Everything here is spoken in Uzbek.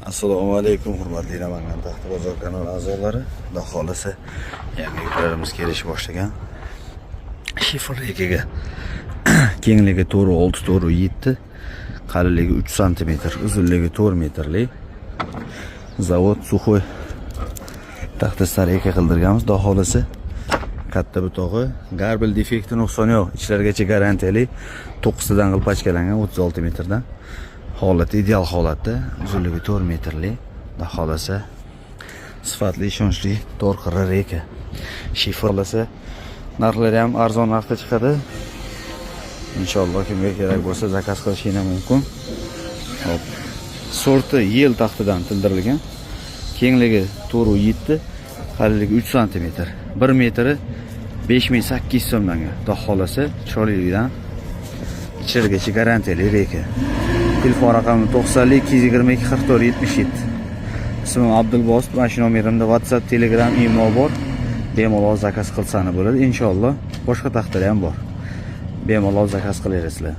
Assalomu alaykum, hurmatli Namangan taxta bozor kanali a'zolari. Xudo xohlasa, yangi yuklarimiz kelish boshlagan. Шифер reykaga kengligi 4,6, 4,7, qalinligi 3 santimetr, uzunligi 4 metrli. Zavod сухой taxta reyka qildirganmiz. Xudo xohlasa, katta butog'i, garbel defekti, nuqsoni yo'q. Ichlarigacha garantiyali 9 tadan qilib pachkalangan, 36 metrdan. Holati ideal holatda, uzunligi 4 metrli. Xudo xohlasa, sifatli, ishonchli to'rt qirra reyka. Шифер olsa, narxlari ham arzon narxda chiqadi. Inshaalloh, kimga kerak bo'lsa, заказ qilishinglar mumkin. Hop. Sorti ель taxtidan tildirilgan. Kengligi 4,7, qalinligi 3 santimetr. 1 metri 5800 so'mdan. Xudo xohlasa, chiroyliligidan icharigacha garantiyali reyka. Telefon raqami 90 222 44 77. Ismim Abdulbosit. Mana shu nomerimda WhatsApp, Telegram, Imo bor. Bemalol заказ qilsani bo'ladi. Inshaalloh, boshqa taxtalar ham bor. Bemalol заказ qilaverasizlar.